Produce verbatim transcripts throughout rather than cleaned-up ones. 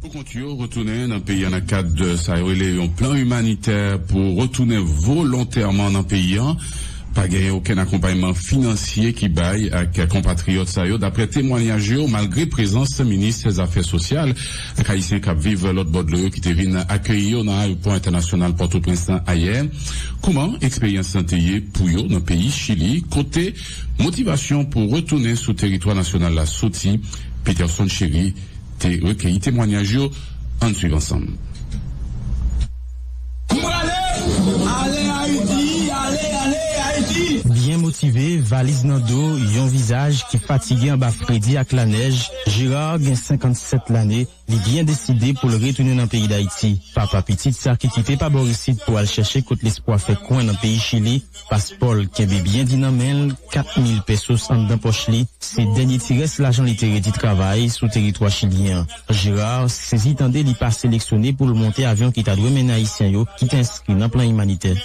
Kont yo retounen nan peyi a nan kad sa yo rele yon plan imanitè pou retounen volontèman nan peyi an. Pa gen okenn akonpayman finansye ki bay ak konpatriyòt sa yo, dapre temwanyaj yo, malgre prezans minis zafè sosyal ak Ayisyen k ap viv lòt bò dlo yo ki te vin akeyi yo nan ayewopò entènasyonal Pòtoprens lan ayè. Kòman eksperyans lan te ye pou yo nan peyi Chili, kote motivasyon pou retounen sou teritwa nasyonal la soti? Peterson Chéry te rekeyi temwanyaj yo. Ann swiv ansanm. M prale! Ale Ayiti! Ale, ale, Ayiti! Byen motive, valiz nan do, yon vizaj ki fatige anba fredi ak lanèj, Gérard gen senkannsèt lane, li byen deside pou l retounen nan peyi Dayiti. Papa pitit sa ki kite pa bò isit pou al chèche kout lespwa fè kwen nan peyi Chili, paspò l kenbe byen di nan men l, kat mil pesos anndan pòch li, se dènye ti rès lajan li te redi travay sou teritwa chilyen an. Gérard sezi tande li pa seleksyone pou l monte avyon ki ta dwe mennen Ayisyen yo ki te enskri nan plan imanitè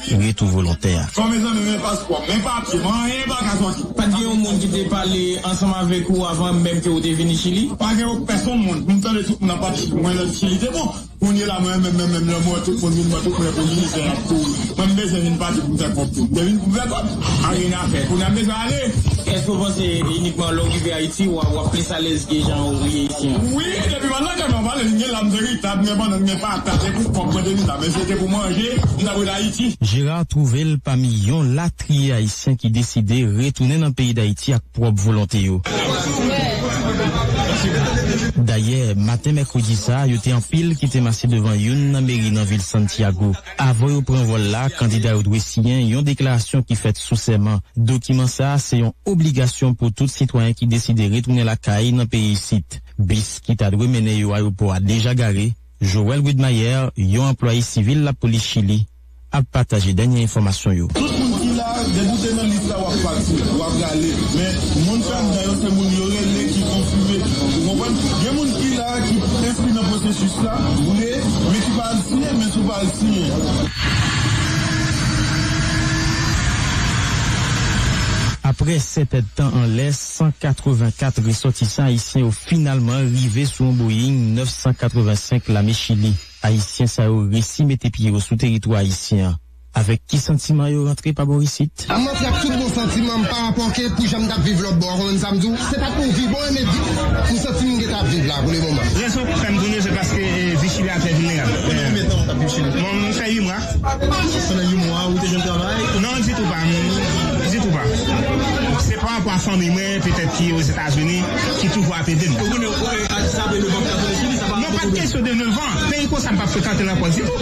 Retou Volontè a. Fò mezanmi, men paspò m, men papye m, anyen pa ka sòti. Pa t gen yon moun ki te pale ansanm avèk ou avan menm ke w te vini Chili? Pa gen yon pèsonn moun. M tande tout moun ap pale Chili. Mwen, lè Chili te bon. Kounye la, mwen menm, menm, menm, lè mwen tout moun vin, mwen tout moun pou minisè ap kouri. Mwen, m bezwen vin pati pou m fè kòb tou. M te vin pou m fè kòb. Anyen afè. Kounye a, m bezwen ale. Èske w panse inikman lè w rive Ayiti, w a, w ap plis alèz ke jan w ye isi an? Wi, depi m al nan kay mwen, m pale, m gen lam veritab, m gen bannann, m gen patat, se pou kòb mwen te vin la, men si se te pou manje, m t ap ret Ayiti. Gérard twouve l pami yon latriye Ayisyen ki deside retounen nan peyi Dayiti ak pwòp volonte yo. Dayè, maten mèkredi sa a, yo te anpil ki te mache devan youn nan meri nan vil Santiago. Avan yo pran vòl la, kandida yo dwe siyen yon deklarasyon ki fèt sou sèman. Dokiman sa a se yon obligasyon pou tout sitwayen ki deside retounen lakay nan peyi isit. Bis ki ta dwe mennen yo ayewopò a deja gare. Joël Widmayer, yon anplwaye sivil lapolis Chili, ap pataje dènye enfòmasyon yo. Tout moun ki la, depi w te nan lis la, w ap pati, w ap rale. Men, moun k anndan yo, se moun yo rele ki konfime. Ou konprann? Gen moun ki la, ki enskri nan pwosesis la, vre, men ki pa al siyen, men si w pa al siyen. Apre sèt èdtan anlè, san katrevenkat resòtisan ayisyen yo finalman rive sou yon Boeing nèf san katrevensenk lame Chili. Ayisyen sa yo resi mete pye yo sou teritwa ayisyen an. Avèk ki santiman yo rantre pa bò isit? M rantre ak tout bon santiman m pa rapò ke pou jan m t ap viv lòt bò a, w konprann sa m di w? Se pa t pou vi bon, men vi m santi m gentan ap viv la pou lemoman. Rezon k fè m tounen, se paske, eh, vi Chili a trè vilnerab. Konbyen tan w t ap viv Chili? Bon, m fè uit mwa. Pandan uit mwa, ou te jwenn travay? Non, ditou pa. Ditou pa. Se pa rapò a fanmi mwen, petèt ki Ozetazini, ki toujou ap ede m. Ou konnen, ou konnen sa apre le bank katolichi, sa pa... Non, pa t kesyon de nevan. Peyi konsa m p ap frekante l ankò ditou.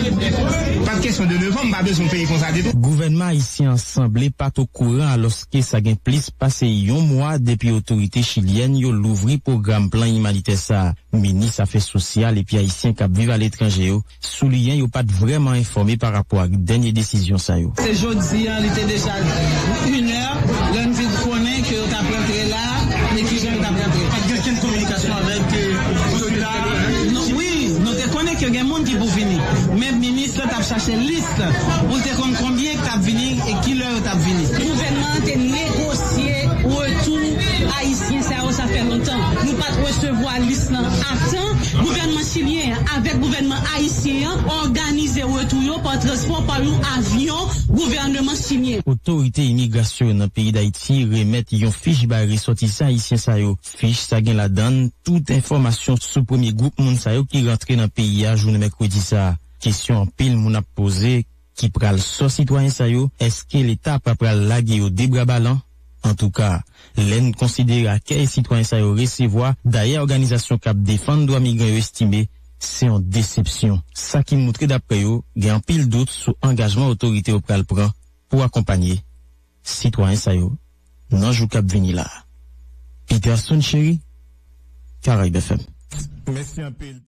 Pa t kesyon de nevan, m pa bezwen peyi konsa ditou. Gouvènman ayisyen an sanble pa t okouran alòske sa gen plis pase yon mwa depi otorite chilyèn yo louvri pwogram plan imanitè sa a. Minis afè sosyal epi ayisyen k ap viv aletranje yo souliyen yo pa t vrèman enfòme pa rapò ak dènye desizyon sa yo. Se jodi a, li te deja inè, lè n vin konnen ke yo t ap rantre la, e kijan yo t ap rantre. Pa t gen okenn kominikasyon avèk, eh, konsila? Non, wi, nou te konnen ke gen moun ki pou vini. Men minis la t ap chache lis pou l te konn konbyen k t ap vini e kilè yo t ap vini. Gouvènman an te negosye retou ayisyen sa yo, sa fè lontan. Nou pa t resevwa lis lan a tan. Gouvènman chilyen an avèk gouvènman ayisyen an òganize retou yo pa transpò, pa yon avyon gouvènman chilyen. Otorite imigrasyon yo nan peyi Dayiti remèt yon fich bay resòtisan ayisyen sa yo. Fich sa gen ladan l tout enfòmasyon sou premye gwoup moun sa yo ki rantre nan peyi a jounen mèkredi sa a. Kesyon anpil moun ap poze, ki pral sò sitwayen sa yo? Èske Leta pa pral lage yo de bra balan? Antouka, lè n konsidere akèy sitwayen sa yo resevwa, dayè òganizasyon k ap defann dwa migran yo estime se yon desepsyon. Sa ki moutre, dapre yo, gen anpil dout sou angajman otorite yo pral pran pou akonpanye sitwayen sa yo nan jou k ap vini la a. Peterson Chéry, Caraïbes F M. Mèsi anpil.